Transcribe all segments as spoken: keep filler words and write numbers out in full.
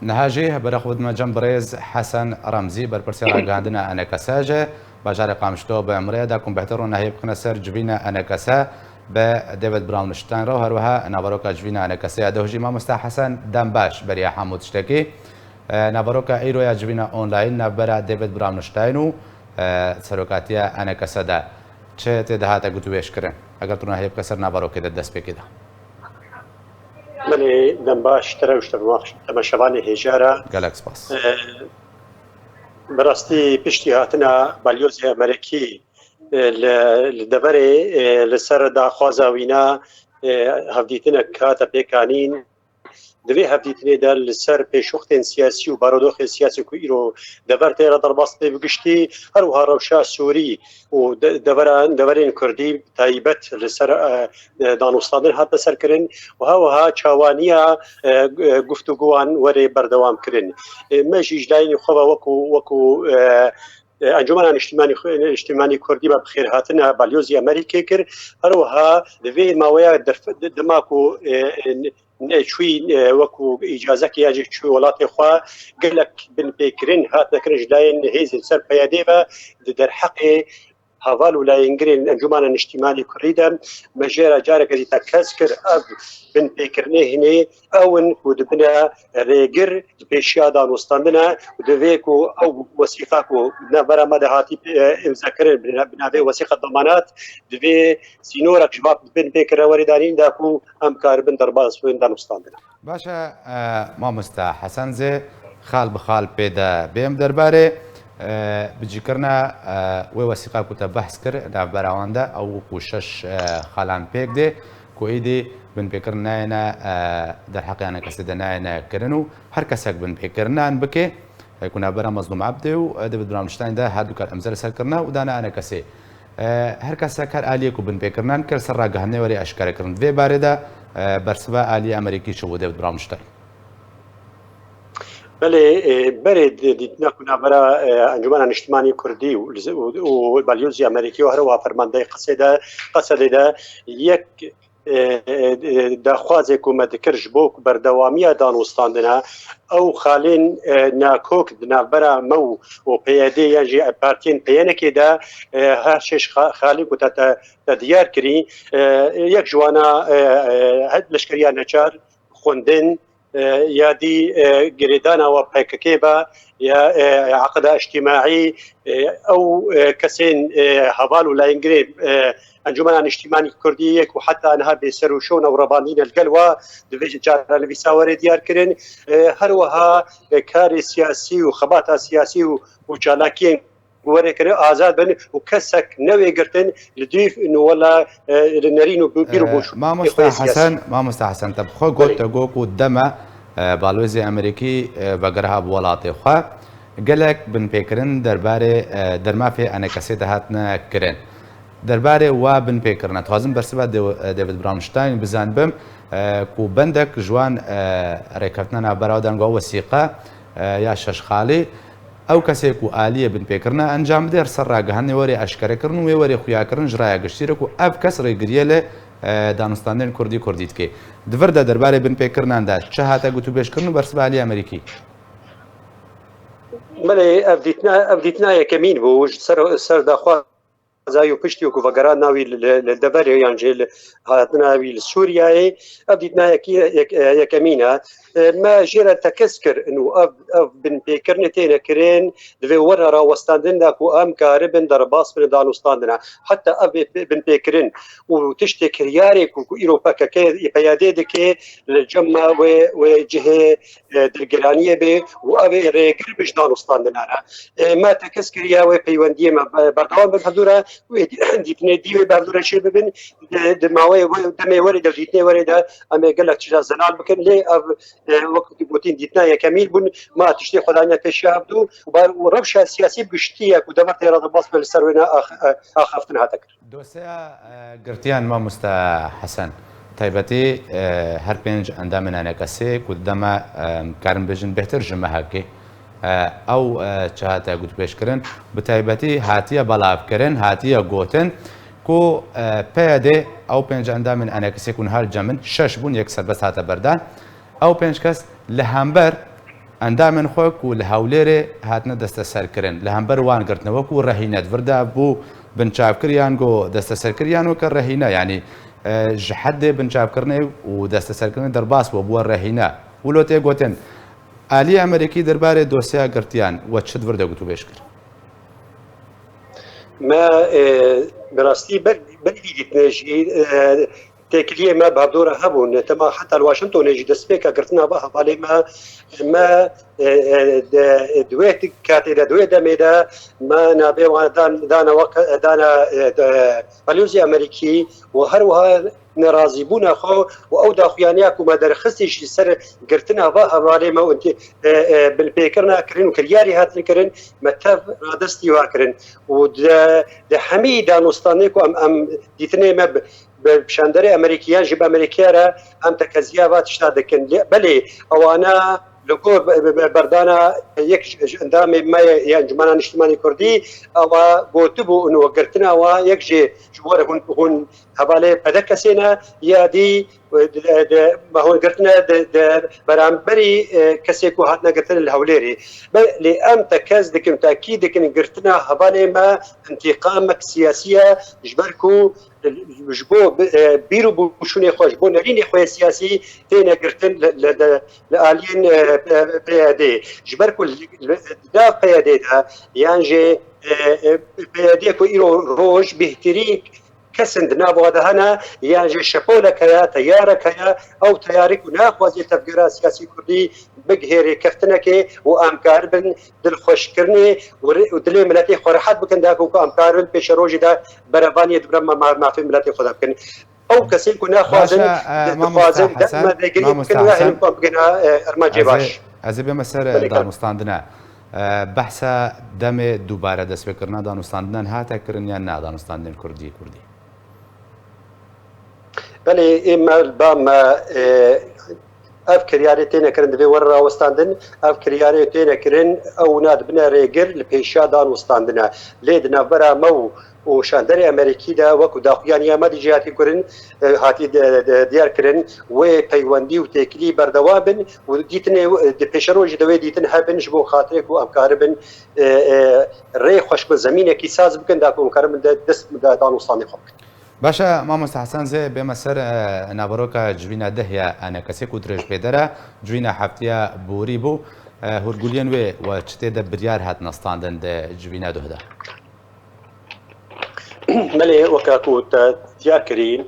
Niha jî bera xwe dime cem birêz Hesen Remzî, berpirsê ragihandina ENKS ji bajarê Qamişlo bi em re ye. Da ku em bêhtir ronahiyê bixine ser civîna ENKS bi David Brownstein re û her wiha naveroka civîna ENKS ya doh jî. Mamosta Hesen, dem baş beriya hemû tiştekî. E, naveroka îro ya civîna online navbera David Brownstein û, e, serokatiya ENKS de çi tê de hate gotûbêjkirin? Eger tu ronahiyê bike ser naverokê de destpêkê de. Belê, dem baş te re û ji temaş-, temaşevanê hêja re. Gelek spas. E, bi rastî piştî hatina balyozê Amerîkî, e, li, li deverê, e, li ser daxwaza wîna, e, hevdîtinek hate pêkanîn. Di vê hevdîtinê de li ser pêşwextên siyasî û barodoxên siyasî ku îro dever tê re derbas tê bi giştî, her wiha rewşa Sûrî û de-, devera, deverên Kurdî taybet li ser, e, e, danûstandin hate serkirin û her wiha çawaniya, e, e, guftûgowan were berdewam kirin. E, me jî ji layînê xwe ve wekû, wekû, e, e, Encûmena Niştimanî xwe-, Niştimanî Kurdî me bi xêrhatina balyozî Amerîkê kir. Her wiha di vê maweya derf-, di-, dema ku, e, e, ne çûyî, e, wekû îcazekê ya jî çûyî welatê xwe, gelek binpêkirin hatine kirin ji layên hêzên ser P Y D'ê ve di derheqê heval û layengirên Encûmena Niştimanî Kurdî de. Me jê re careke dî tekez kir, ev binpêkirinê hinê ew in ku dibine rêgir di pêşiya danûstandine û divê ku ew wesîqa ku navbera me de hatî, e, îmzekirin bi na-, bi navê wesîqa damanat, divê sînorek ji va binpêkirina werê danîn de ku em karibin derbas bin danûstandine. Baş e, e, mamosta Hesen zê xal bi xal pê de bêm derbarê, e, bicîkirina, e, wê wesîqa ku te behs kir, navbera wan de ew ku şeş, e, xalan pêk dê, ku êdî binpêkirin nayêne, e, derheqê ENKSê de nayêne kirin û her kesek binpêkirinan bike, e, ku navbera Mezlûm Ebdê û, e, David Brownstein de her du kar îmze li ser kirine û dane ENKSê. E, her kesek her aliyê ku binpêkirinan kir ser ragihandinê were eşkere kirin. Di vê barê de, e, bersiva aliyê Amerîkî çi bû David Brownstein? Belê, e, berê di-, dîtina ku navbera, e, Encûmena Niştimanî Kurdî û, û, û Balyozî Amerîkî û her wiha fermandeyê Qesedê de, Qesedê de yek, e, e, e, daxwazê ku me dikir ji bo ku berdewamiya danûstandina ew xalên, e, nakok di navbera me û, û P Y D yan jî partiyên P Y N K'ê de, e, her şeş xa-, xalên ku te, te, te diyar kirî, e, yek ji wana, e, e, leşkeriya neçar, xwendin, e, ya dî, e, girêdana we P K K be, ya, e, eqida îctimaî, e, ew, e, kesên, e, heval û layengirê, e, Encûmena Niştimanî Kurdî yê ku heta niha bêser û şewne û revandî ne li gel we, di vê cara nivîsa were diyar kirin. E, her wiha, e, karê siyasî û xebata siyasî û, û çalakiyên ku were kirin azad bin û kesek newê girtin li dîv û wela, e, li nerîn û bîr û boş. E, Mamosta Hesen, Mamosta Hesen, te bi xwe got, te got ku dema, e, balwêzê Amerîkî, e, vegeriha bi welatê xwe, gelek binpêkirin derbarê, e, dermafê ENKSê de hatine kirin. Derbarê wa binpêkirina, dixwazim bersiva Dew-, e, David Brownstein bizanibim, e, ku bendek ji wan, e, rêkeftina navbera dan got wesîqa, e, ya şeş xalî, ew kesê ku aliyê binpêkirina encam bide, ser ragihandinê were eşkerekirin û wê were xuyakirin ji raya giştî re ku ev kes rêgiriyê li, e, danûstandên Kurdî Kurdî dike. Di vir de derbarê binpêkirinan de çi hate gotûbêjkirin û bersiva aliyê Amerîkî? Belê, ev dîtina, ev dîtina yekemîn bû ji ser, ser daxwa Zayû piştî ku vegerandina wî li, li, li deverê yan jî li hatina wî li Sûriyeyê, ev dîtina yekî, yek, yekemîn e. E, me jê re tekez kir û ev, ev binpêkirinê têne kirin, divê were rawestandin de ku em karibin derbas bin danûstandina. Heta ev bê-, bê-, binpêkirin û tiştê kiryarê ku, ku îro P K K, P Y D dike, li cem me wê, wê cihê e, dilgiraniyê bê û ev ê rêgir bi ji danûstandina re. E, me tekez kiriye wê peywendiyê me be-, berdewam bin hevdû re û ê dî-, dîtinê dî wê bi hevdû re çê bibin. Di, di maweyê we-, demê werê de, dîtinê werê de em ê gelek tişta zelal bikin. Lê ev, e, wek tu gotîn dîtina yekemîn bûn. Ma tiştê xwe danîne pêşiya hevdû û bar û rewşa siyasî bi giştî ye ku dever tê re derbas be li ser wêna ax-, e, axaftin hate kirin. Dosyeya, e, girtiyan mamoste Hesen, taybetî, e, her pênc endamên ENKSê ku dema, e, karin bêjin bêhtir ji mehekê, e, ew, e, çi hate gotûbêjkirin, bi taybetî hatiye belavkirin, hatiye gotin ku, e, P Y D ew pênc endamên ENKSê ku niha li cem in, şeş bûn, yek serbest hate berdan. Ew pênc kes li hember endamên xwe ku li Hewlêrê hatine desteserkirin, li hember wan girtine wekû rehîne di vir de bû binçavkiriyan ku desteserkiriyan weke rehîne, yanî, e, ji heddê binçavkirinê û desteserkirinê derbas bû, bûye rehîne. Wilo tê gotin, aliyê Amerîkî derbarê dosyeya girtiyan we çi di vir de gotûbêj kir? Me, e, bi rastî ber-, berî vî dîtinê jî, e, têkiliyê me bi hevdû re hebûn. Tema heta li Washingtonê jî destpêka girtina va hevalê me, me, e, e, de, di wê katê de, di wê demê de me navê wan dan, dana wek, dana, e, de, Balyoza Amerîkî û her wiha nerazîbûna xwe û ew daxuyaniya ku me derxistî ji ser girtina va hevalê me û intî-, e, e, binpêkirina kirin û kiryarî hatin kirin, me tev radestî wa kirin. Û di, di hemî danûstanê ku em, em dîtinê me bi, bi şanderê Amerîkî yan jî bi Amerîkiya re em tekeziya va tişta dikin. Lê, belê, ewana li gor be-, be-, be-, berdana yek ji, ji endamê me ye, ya Encûmena Niştimanî Kurdî, ewa gotibû û girtina wa yek jê ji bo re hûn, hûn hevalê P D K S ne ya dî, e, de, de, me hûn girtine de, de beramberî, e, kesê ku hatine girtin li Hewlêrê. Be, lê em tekez dikin, tekî dikin girtina hevalê me întîqamek siyasî ye, ji ber ku ji bo bi-, e, bîr û bûşûnê xwe, ji bo nerînê xwe yê siyasî têne girtin li, li, li, li aliyên, e, P-, P Y D. Ji ber ku li, li, di nav P Y D de yan jî, e, e, P Y D ku îro roj bêhtirîn kes in di nav wa de hene, yan jî şepolek heye, teyarek heye, ew teyarî ku naxwazî tevgera siyasî kurdî bigihê rêkeftinekê û em karibin dilxweşkirinê û rê-, û dilê miletê xwe rehet bikin, da ku em karibin pêşerojê de berevaniyê di bre ma-, ma-, mafê miletê xwe de bikin. Ew kesên ku naxwazin, Baş e, e, di-, mamosta dixwazin, Hesen, dema rêgirî mamosta bikin, ya Hesen, hêlin xwe bigihna, e, armancê ez ê, baş. Ez ê bême ser, e, Belê, kak. danûstandine. E, behsa demê dubare destpêkirina danûstandinan hate kirin yan na danûstandinên kurdî, kurdî? Belê, ê me li ba me, e, ev kiryarê têne kirin, divê were rawestandin. Ev kiryarê têne kirin, ew na dibine rêgir li pêşiya danûstandine. Lê di navbera me û, û şanderê Amerîkî de wekû daxuyaniya me dijî hatî kirin, e, hatî de, de, diyar kirin, wê peywendî û têkilî berdewam bin û dîtinê, e, di pêşerojê de wê dîtin hebin ji bo xatirê ku em karibin, e, e, rê xweş bin, zemînekî saz bikin, da ku em karibin de dest da danûstandê xwe bikin. Baş e, mamoste Hesen, zê bême ser, e, naveroka civîna deh ya E N K S ku dirêjpêdera civîna heftiya borî bû. E, hûrguliyên wê we çi tê de biryar hatine standin di civîna duh de? Belê, weke ku te diyar kirî,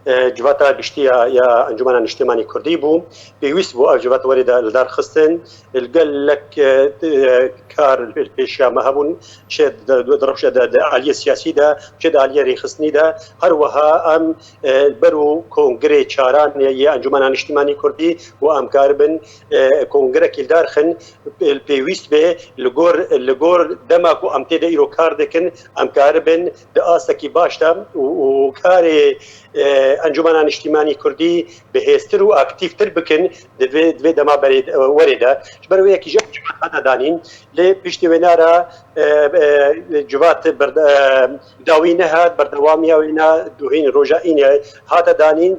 e, civata giştî ya, ya Encûmena Niştimanî Kurdî bû. Pêwîst bû ev civat werê de li dar xistin. Li gelek, e, e, kar li pêşiya me hebûn, çi di, di, di rewşa de, di aliyê siyasî de, çi di aliyê rêxistinî de, her wiha em, e, ber û kongrê çaran yê Encûmena Niştimanî Kurdî û em karibin, e, kongrekî li dar xin, pê-, pêwîst be li gor, li gor dema ku em tê de îro kar dikin, em karibin di astekî baş de û, û karê, e, Encûmena Niştimanî Kurdî bihêztir û aktîftir bikin di vê, di vê dema berê, e, werê de. Ji ber wê yekî ji ev civat hate danîn, lê piştî wê nara, e, e, civat berde-, e, dawî nehat, berdewamiya wê na duhîn roja înê hate danîn.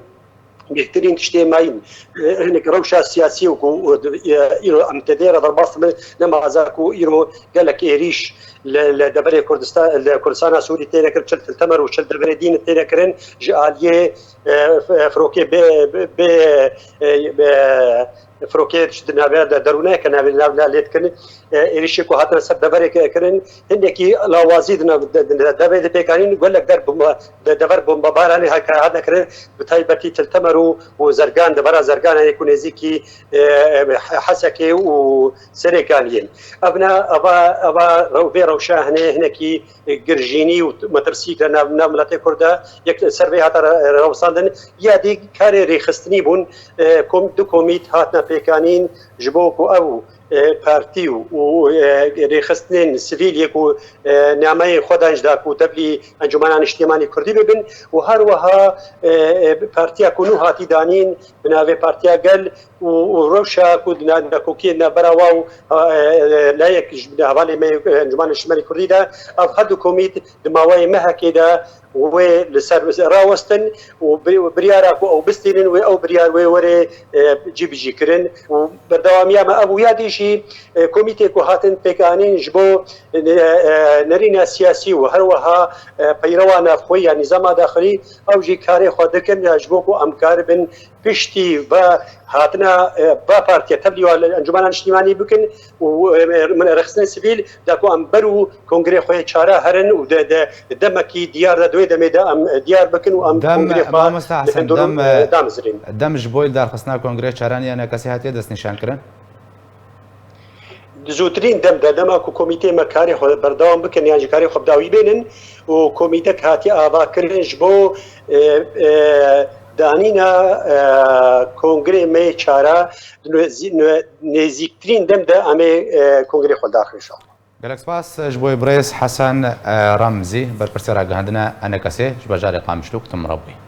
Bêhtirîn tiştê me yîn, e, hinek rewşa siyasî û ku, e, îro em tê de re derbas dibin, ne maza ku îro gelek êrîş li, li deverê Kurdistan, li Kurdistana Sûrî têne kirin, çil Til Temer û çil deverê dîn têne kirin, ji aliyê, e, f-, firokê bê, bê, bê, e, bê, firokê ji di navê de derûneyeke navê, nav lê dikin, e, êrîşê ku hatine ser deverê ke-, kirin, hindekî lawazî di nav de, de, de, devê de pêkanîn, gelek der bomba, de, dever bombabaranê heke hatine kirin, bi taybetî Til Temer û, û Zergan, devera Zergan heye ku nêzîkî, e, e, Hesekê û Serêkaniyê. Ev ne, eva, eva rew-, vê rewşa hene hinekî, e, girjînî û metirsî kire nav, nav miletê Kurd de, yek ser vê hate re-, rewsandin. Ya dî karê rêxistinî bûn, e, kom-, du komît hatine pêkanîn ji bo ku ew, e, partî û, û, e, rêxistinên sivîl yê ku, e, nameyên xwe dan ji da ku tevlî Encûmena Niştimanî Kurdî bibin û her wiha, e, e, partiya ku nû hatî danîn bi navê Partiya Gel û, û rewşa ku di na-, nakokiyên navbera wa û, e, e, layek ji hevalê me, e, Encûmena Niştimanî Kurdî de ev her du komît di maweyê mehekê de wê li ser rawestin û bi-, biryara ku ew bistînin wê ew biryar wê were, e, cîbicî kirin û berdewam Berdewamiya me ev û ya dî jî, e, komîtê ku hatin pêkanîn ji bo, e, e, nerîna siyasî û her wiha, e, peyrewana xwe ya nîzama daxilî, ew jî karê xwe dikin ya ji bo ku em karibin piştî ve hatina, e, ve partiya tevlî wa li Encûmena Niştîmanî bikin û, e, min rexistinê sivîl da ku em ber û kongrê xwe yê çara herin û de, de, demekî diyar de, di wê demê de em diyar bikin û em Dem, kongrê xwe Mamosta li Hesen, hundurum, dem, e, e, damizirîn. Dem ji bo li darxistina kongrê çaran ya ENKSê hatiye destnîşankirin? Di zûtirîn dem de, dema ku komîtê me karê xwe berdewam bikin yan jî karê xwe bi dawî bênin û komîtek hatiye avakirin ji bo, e, e, danîna, e, kongrê me yê çara, di nêzî-, nê-, nêzîktirîn dem de em ê, e, kongrê xwe daxin şo. Gelek spas ji bo birêz Hesen, e, Remzî, berpirsê ragihandina ENKSê ji bajarê Qamişlo ku tu min re bûyî.